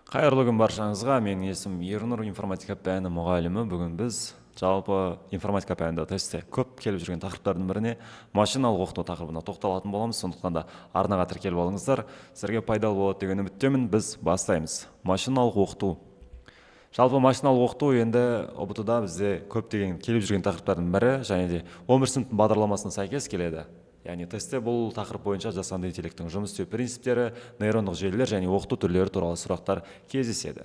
Қайырлы күн баршаңызға! Менің есімім Ернұр, информатика пәні мұғалімі. Бүгін біз жалпы информатика пәнінде тестте көп келіп жүрген тақырыптардың біріне, машиналық оқыту тақырыбына тоқталатын боламыз. Сондықтан да арнаға тіркеліп алыңыздар, сіздерге пайдалы болады деген үміттемін. Біз бастаймыз. Машиналық оқыту. Жалпы машиналық оқыту енді ҰБТ да бізде көптеген келіп жүрген тақырыптардың бірі және де 11 сыныптың бағдарламасына сәйкес келеді. Яғни тестте бұл тақырып бойынша жасанды интеллекттің жұмыс істеу принциптері, нейрондық желілер және оқыту түрлері туралы сұрақтар кездеседі.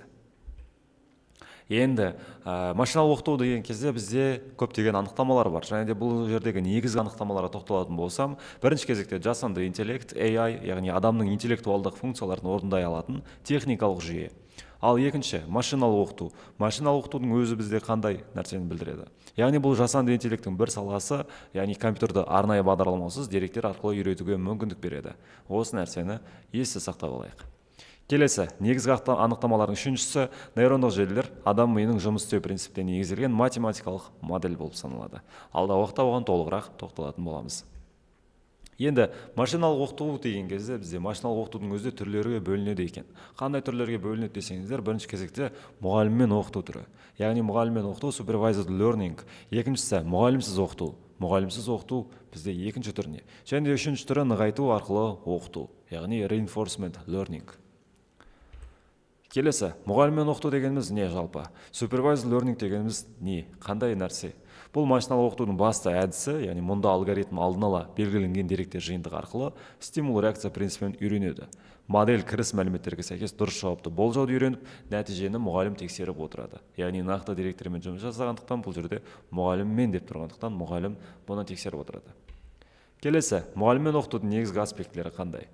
Енді машиналық оқыту деген кезде бізде көптеген анықтамалар бар және де бұл жердегі негізгі анықтамаларға тоқталатын болсам, бірінші кезекте жасанды интеллект, AI, яғни адамның интеллектуалдық функцияларын орындай алатын техникалық жүйе. Ал екінші, машиналық оқыту. Машиналық оқытудың өзі бізде қандай нәрсені білдіреді? Яғни бұл жасанды интеллекттің бір саласы, яғни компьютерді арнайы бағдарламасыз деректер арқылы үйретуге мүмкіндік береді. Осы нәрсені есте сақтап алайық. Келесі негізгі анықтамалардың үшіншісі: нейрондық желілер адам миының жұмыс істеу принципіне негізделген математикалық модель болып саналады. Алдағы уақытта оған толығырақ тоқталатын боламыз. Енді машиналық оқыту деген кезде бізде машиналық оқытудың өзі де түрлерге бөлінеді екен. Қандай түрлерге бөлінеді десеңіздер, бірінші кезекте мұғаліммен оқыту түрі, яғни мұғаліммен оқыту, supervised learning. Екіншісі мұғалімсіз оқыту, мұғалімсіз оқыту бізде екінші түріне. Және де үшінші түрі нығайту арқылы оқыту, яғни reinforcement learning. Келесі, мұғаліммен оқыту дегеніміз не жалпы? Supervised learning дегеніміз не, қандай нәрсе? Бұл машиналық оқытудың басты әдісі, яғни мұнда алгоритм алдын ала белгіленген деректер жиынтығы арқылы стимул реакция принципімен үйренеді. Модель кіріс мәліметтерге сәйкес дұрыс жауапты болжауды үйреніп, нәтижені мұғалім тексеріп отырады. Яғни нақты деректермен жұмыс жасағандықтан, бұл жерде мұғаліммен деп тұрғандықтан, мұғалім бұны тексеріп отырады. Келесі, мұғаліммен оқытудың негізгі аспектілері қандай?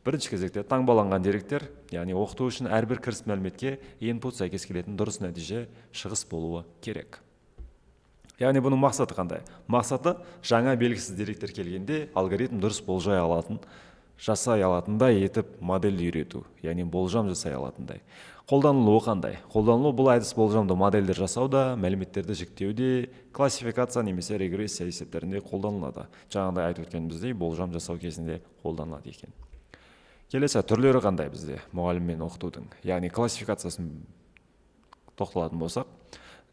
Бірінші кезекте таңбаланған деректер, яғни оқыту үшін әрбір кіріс мәліметке, input, сәйкес келетін дұрыс нәтиже, шығыс болуы керек. Яғни бұның мақсаты қандай? Мақсаты жаңа белгісіз деректер келгенде алгоритм дұрыс болжай алатын, жасай алатындай етіп модельді үйрету, яғни болжам жасай алатындай. Қолданылуы қандай? Қолданылу: бұл әдіс болжамды модельдер жасауда, мәліметтерді жіктеуде, классификация немесе регрессия есептерінде қолданылады. Жаңағыдай айтып өткеніміздей, болжам жасау кезінде қолданылады екен. Келесі, түрлері қандай бізде мұғаліммен оқытудың, яғни классификациясын тоқталатын болсақ,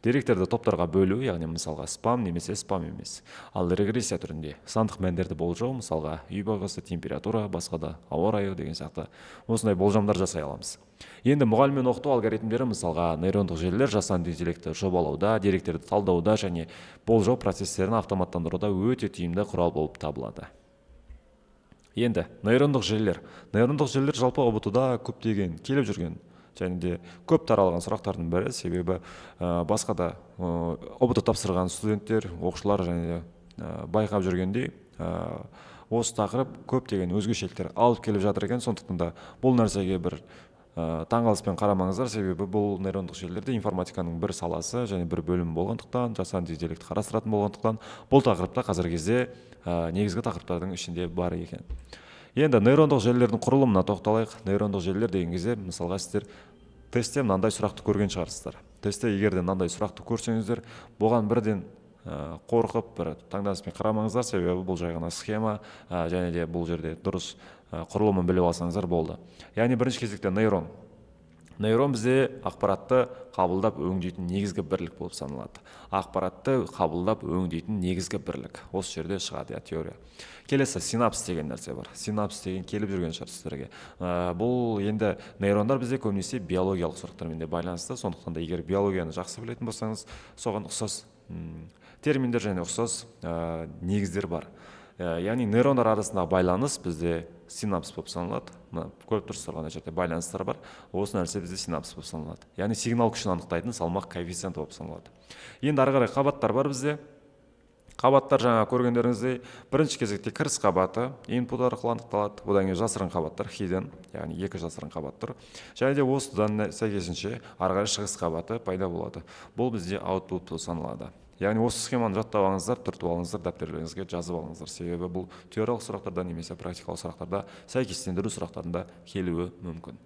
деректерді топтарға бөлу, яғни мысалға спам немесе спам емес. Ал регрессия түрінде сандық мәндерді болжау, мысалға үй бағасы, температура, басқа да ауа райы деген сияқты осындай болжамдар жасай аламыз. Енді мұғаліммен оқыту алгоритмдері, мысалға нейрондық желілер, жасанды интеллектті жобалауда, деректерді талдауда және болжау процестерін автоматтандыруда өте тиімді құрал болып табылады. Енді нейрондық желілер. Нейрондық желілер жалпы ҰБТ да көптеген келіп жүрген және де көп таралған сұрақтардың бірі, себебі басқа да ҰБТ тапсырған студенттер, оқушылар және де байқап жүргендей, осы тақырып көптеген өзгешеліктер алып келіп жатыр екен. Сондықтан да бұл нәрсеге бір таңғалыспен қарамаңыздар, себебі бұл нейрондық желілер де информатиканың бір саласы және бір бөлімі болғандықтан, жасанды интеллект қарастыратын болғандықтан, бұл тақырыпта қазіргі кезде негізгі тақырыптардың ішінде бар екен. Енді нейрондық желілердің құрылымына тоқталайық. Нейрондық желілер деген кезде, мысалға, сіздер тестте мынандай сұрақты көрген шығарсыздар. Тестте егер де мынандай сұрақты көрсеңіздер, бұған бірден қорқып, бір таңданыспен қарамаңыздар, себебі бұл жай ғана схема және де бұл жерде дұрыс құрылымын біліп алсаңыздар болды. Яғни бірінші кезекте нейрон. Нейрон бізде ақпаратты қабылдап өңдейтін негізгі бірлік болып саналады. Ақпаратты қабылдап өңдейтін негізгі бірлік осы жерде шығады, иә, теория. Келесі, синапс деген нәрсе бар. Синапс деген келіп жүрген шығар сіздерге. Бұл енді нейрондар бізде көбінесе биологиялық сұрақтармен де байланысты. Сондықтан да егер биологияны жақсы білетін болсаңыз, соған ұқсас терминдер және ұқсас негіздер бар. Яғни нейрондар арасындағы байланыс бізде синапс болып саналады. Мына көріп тұрсыздар ғой, ана жерде байланыстар бар. Осы нәрсе бізде синапс болып саналады, яғни сигнал күшін анықтайтын салмақ коэффициенті болып саналады. Енді ары қарай қабаттар бар бізде. Қабаттар жаңа көргендеріңіздей, бірінші кезекте кіріс қабаты input арқылы анықталады. Одан кейін жасырын қабаттар, hidden, яғни екі жасырын қабат тұр және де осыдан сәйкесінше ары қарай шығыс қабаты пайда болады. Бұл бізде output болып саналады. Яғни осы схеманы жаттап алыңыздар, түртіп алыңыздар, дәптерлеріңізге жазып алыңыздар, себебі бұл теориялық сұрақтарда немесе практикалық сұрақтарда, сәйкестендіру сұрақтарында келуі мүмкін.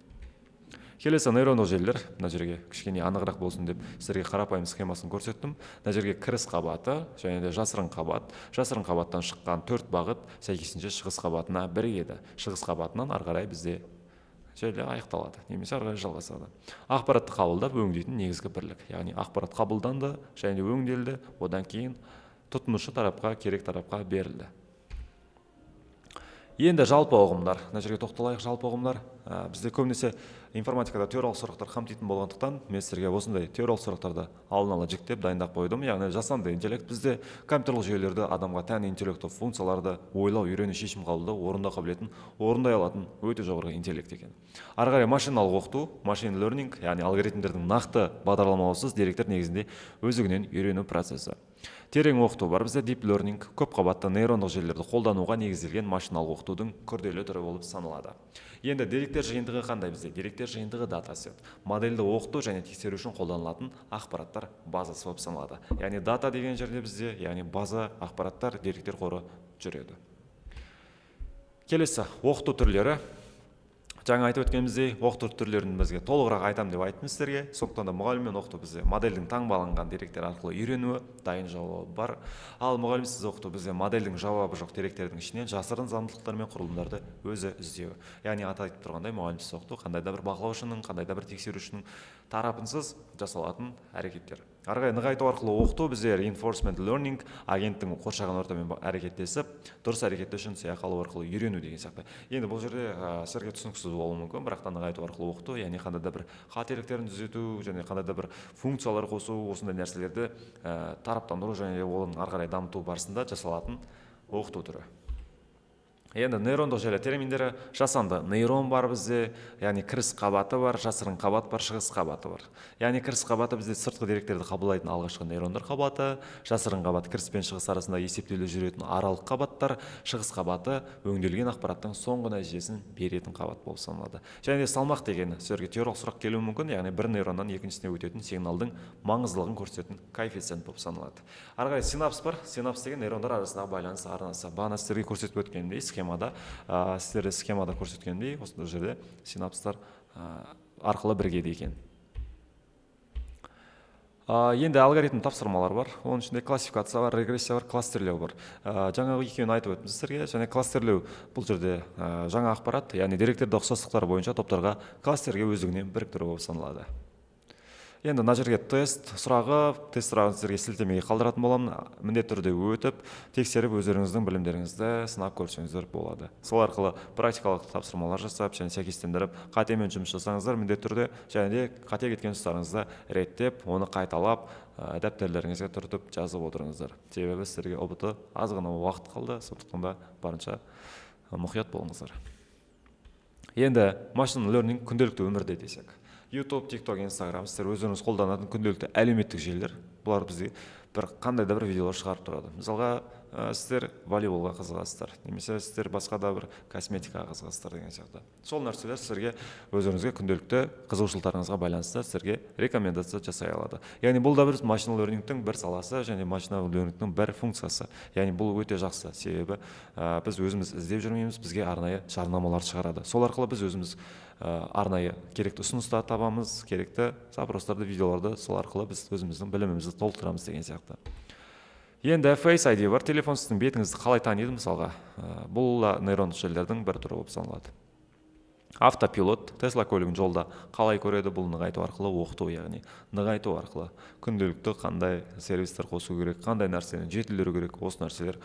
Келесі, нейрондық желілер. Мына жерге кішкене анығырақ болсын деп сіздерге қарапайым схемасын көрсеттім. Мына жерге кіріс қабаты және де жасырын қабат. Жасырын қабаттан шыққан төрт бағыт сәйкесінше шығыс қабатына бірігеді. Шығыс қабатынан ары қарай бізде Және аяқталады немесе ары қарай жалғасады. Ақпаратты қабылдап, өңдейтін негізгі бірлік, яғни ақпарат қабылданды және өңделді, одан кейін тұтынушы тарапқа, керек тарапқа берілді. Енді жалпы ұғымдар, мына жерге тоқталайық. Жалпы ұғымдар. Бізде көбінесе информатикада теориялық сұрақтар қамтитын болғандықтан, мен сіздерге осындай теориялық сұрақтарды алдын ала жіктеп, дайындап қойдым. Яғни жасанды интеллект бізде компьютерлік жүйелерді адамға тән интеллектті функцияларды, ойлау, үйрену, шешім қабылдау, орындау қабілетін орындай алатын өте жоғарғы интеллект екен. Ары қарай машиналық оқыту, machine learning, яғни алгоритмдердің нақты бағдарламалаусыз деректер негізінде өздігінен үйрену процесі. Терең оқыту бар бізде, deep learning, көпқабатты нейрондық желілерді қолдануға негізделген машиналық оқытудың күрделі түрі болып саналады. Енді деректер жиынтығы қандай бізде? Деректер жиынтығы, датасет, модельді оқыту және тексеру үшін қолданылатын ақпараттар базасы болып саналады. Яғни дата деген жерде бізде, яғни база ақпараттар, деректер қоры жүреді. Келесі оқыту түрлері. Жаңа айтып өткеніміздей, оқыту түрлерін бізге толығырақ айтамын деп айттым сіздерге. Сондықтан да мұғаліммен оқыту бізде модельдің таңбаланған деректер арқылы үйренуі, дайын жауабы бар. Ал мұғалімсіз оқыту бізде модельдің жауабы жоқ деректердің ішінен жасырын заңдылықтар мен құрылымдарды өзі іздеуі. Яғни аты айтып тұрғандай, мұғалімсіз оқыту қандай да бір бақылаушының, қандай да бір тексерушінің тарапынсыз жасалатын әрекеттер. Ары қарай нығайту арқылы оқыту бізде, reinforcement learning, агенттің қоршаған ортамен әрекеттесіп, дұрыс әрекеті үшін сыйақы алу арқылы үйрену деген сияқты. Енді бұл жерде сіздерге түсініксіз болуы мүмкін, бірақ та нығайту арқылы оқыту, яғни қандай да бір қателіктерін түзету және қандай да бір функциялар қосу, осындай нәрселерді тараптандыру және оны ары қарай дамыту барысында жасалатын оқыту түрі. Енді нейрондық желі терминдері. Жасанды нейрон бар бізде, яғни кіріс қабаты бар, жасырын қабат бар, шығыс қабаты бар. Яғни кіріс қабаты бізде сыртқы деректерді қабылдайтын алғашқы нейрондар қабаты, жасырын қабат кіріс пен шығыс арасында есептеулі жүретін аралық қабаттар, шығыс қабаты өңделген ақпараттың соңғы нәтижесін беретін қабат болып саналады. Және де салмақ деген сіздерге теориялық сұрақ келуі мүмкін, яғни бір нейроннан екіншісіне өтетін сигналдың маңыздылығын көрсететін коэффициент болып саналады. Ары қарай синапс бар. Синапс деген нейрондар арасындағы байланыс арнасы. Бағана сіздерге көрсетіп өткенімдей, схемада, сіздерге схемада көрсеткенімдей, осындай жерде синапстар арқылы бірігеді екен. Енді алгоритм тапсырмалар бар. Оның ішінде классификация бар, регрессия бар, кластерлеу бар. Жаңағы екеуін айтып өттім сіздерге. Және кластерлеу бұл жерде жаңа ақпарат, яғни деректерді ұқсастықтар бойынша топтарға, кластерге өздігінен біріктіру болып саналады. Енді мына жерге тест сұрағы. Тест сұрағын сіздерге сілтемеге қалдыратын боламын. Міндетті түрде өтіп, тексеріп, өздеріңіздің білімдеріңізді сынап көрсеңіздер болады. Сол арқылы практикалық тапсырмалар жасап және сәйкестендіріп, қатемен жұмыс жасаңыздар міндетті түрде және де қате кеткен тұстарыңызды реттеп, оны қайталап, дәптерлеріңізге түртіп жазып отырыңыздар. Себебі сіздерге ҰБТ аз ғана уақыт қалды, сондықтан да барынша мұқият болыңыздар. Енді machine learning күнделікті өмірде десек, YouTube, TikTok, Instagram, сіздер өздеріңіз қолданатын күнделікті әлеуметтік желілер, бұлар бізге бір қандай да бір видеолар шығарып тұрады. Мысалға, сіздер волейболға қызығасыздар немесе сіздер басқа да бір косметикаға қызығасыздар деген сияқты. Сол нәрселер сіздерге, өздеріңізге күнделікті қызығушылықтарыңызға байланысты сіздерге рекомендация жасай алады. Яғни бұл да бір machine learning тің бір саласы және machine learning тің бір функциясы. Яғни бұл өте жақсы, себебі біз өзіміз іздеп жүрмейміз, бізге арнайы жарнамалар шығарады. Сол арқылы біз өзіміз арнайы керекті ұсыныстар табамыз, керекті запростарды, видеоларды. Сол арқылы біз өзіміздің білімімізді толықтырамыз деген сияқты. Енді Face ID бар, телефон сіздің бетіңізді қалай таниды мысалға, бұл да нейрондық желілердің бір түрі болып саналады. Автопилот, Тесла көлігін жолда қалай көреді? Бұл нығайту арқылы оқыту, яғни нығайту арқылы күнделікті қандай сервистер қосу керек, қандай нәрсені жетілдіру керек, осы нәрселер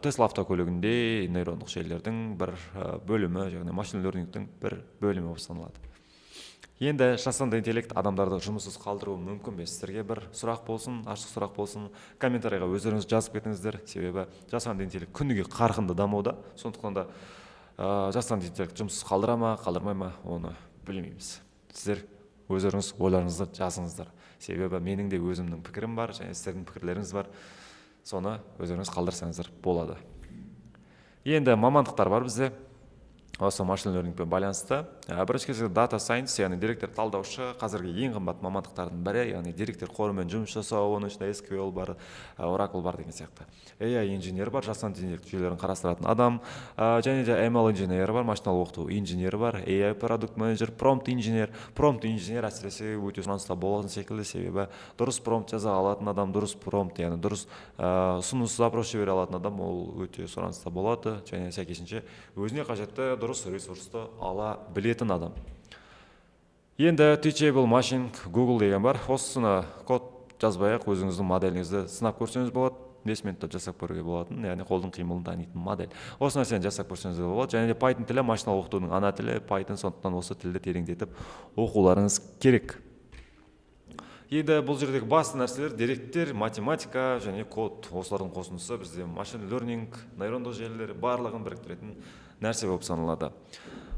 Тесла автокөлігінде нейрондық желілердің бір бөлімі, яғни machine learning тің бір бөлімі болып саналады. Енді жасанды интеллект адамдарды жұмыссыз қалдыруы мүмкін бе? Сіздерге бір сұрақ болсын, ашық сұрақ болсын, комментарийға өздеріңіз жазып кетіңіздер. Себебі жасанды интеллект күніге қарқынды дамуда, сондықтан да жасанды интеллект жұмыссыз қалдыра ма, қалдырмай ма, оны білмейміз. Сіздер өздеріңіз ойларыңызды жазыңыздар, себебі менің де өзімнің пікірім бар және сіздердің пікірлеріңіз бар, соны өздеріңіз қалдырсаңыздар болады. Енді мамандықтар бар бізде осы machine learning пен байланысты. Бірінші кезекте data science, яғни деректер талдаушы, қазіргі ең қымбат мамандықтардың бірі, яғни деректер қорымен жұмыс жасау, оның ішінде SQL бар, Oracle бар деген сияқты. AI инженер бар, жасанды интеллект жүйелерін қарастыратын адам, және де ML инженері бар, машиналық оқыту инженері бар, AI product manager, промпт инженер. Промпт инженер әсіресе өте сұраныста болатын секілді, себебі дұрыс промпт жаза алатын адам, дұрыс промпт, яғни дұрыс ұсыныс, запрос жібере алатын адам, ол өте сұраныста болады және сәйкесінше өзіне қажетті дұрыс Дұрыс ресурсты ала білетін адам. Енді Teachable Machine Google деген бар. Осыны код жазбай ақ өзіңіздің моделіңізді сынап көрсеңіз болады. 5 минутта жасап көруге болатын, яғни қолдың қимылын танитын модель. Осы нәрсені жасап көрсеңіз де болады. Және де Python тілі, машиналық оқытудың ана тілі Python, сондықтан осы тілді тереңдетіп оқуларыңыз керек. Енді бұл жердегі басты нәрселер: деректер, математика және код. Осылардың қосындысы бізде machine learning, нейрондық желілер, барлығын біріктіретін нәрсе болып саналады.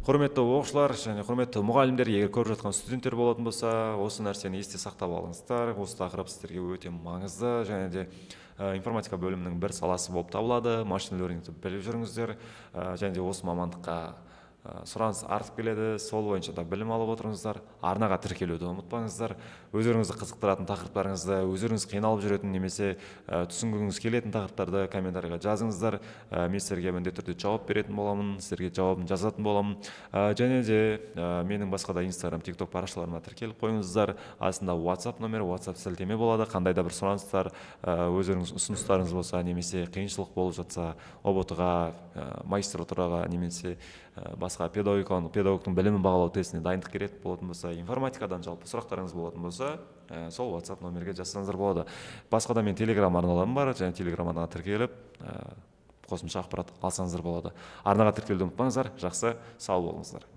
Құрметті оқушылар және құрметті мұғалімдер, егер көріп жатқан студенттер болатын болса, осы нәрсені есте сақтап алыңыздар. Осы тақырып сіздерге өте маңызды және де информатика бөлімінің бір саласы болып табылады. Machine learning ті біліп жүріңіздер және де осы мамандыққа сұраныс артып келеді, сол бойынша да білім алып отырыңыздар. Арнаға тіркелуді ұмытпаңыздар. Өздеріңізді қызықтыратын тақырыптарыңызды, өздеріңіз қиналып жүретін немесе түсінгіңіз келетін тақырыптарды комментарийға жазыңыздар. Мен сіздерге міндетті түрде жауап беретін боламын, сіздерге жауабын жазатын боламын. Және де менің басқа да Инстаграм, Тик Ток парақшаларыма тіркеліп қойыңыздар. Астында WhatsApp номері, WhatsApp сілтеме болады. Қандай да бір сұраныстар, өздеріңіз ұсыныстарыңыз болса немесе қиыншылық болып жатса, ҰБТ ға, магистратураға немесе басқа педагогиканың, педагогтың білімін бағалау тестіне дайындық керек болатын болса, информатикадан жалпы сұрақтарыңыз болатын болса, сол WhatsApp номерге жазсаңыздар болады. Басқа да мен Телеграм арналарым бар және Телеграм арнаға тіркеліп, қосымша ақпарат алсаңыздар болады. Арнаға тіркелуді ұмытпаңыздар. Жақсы, сау болыңыздар.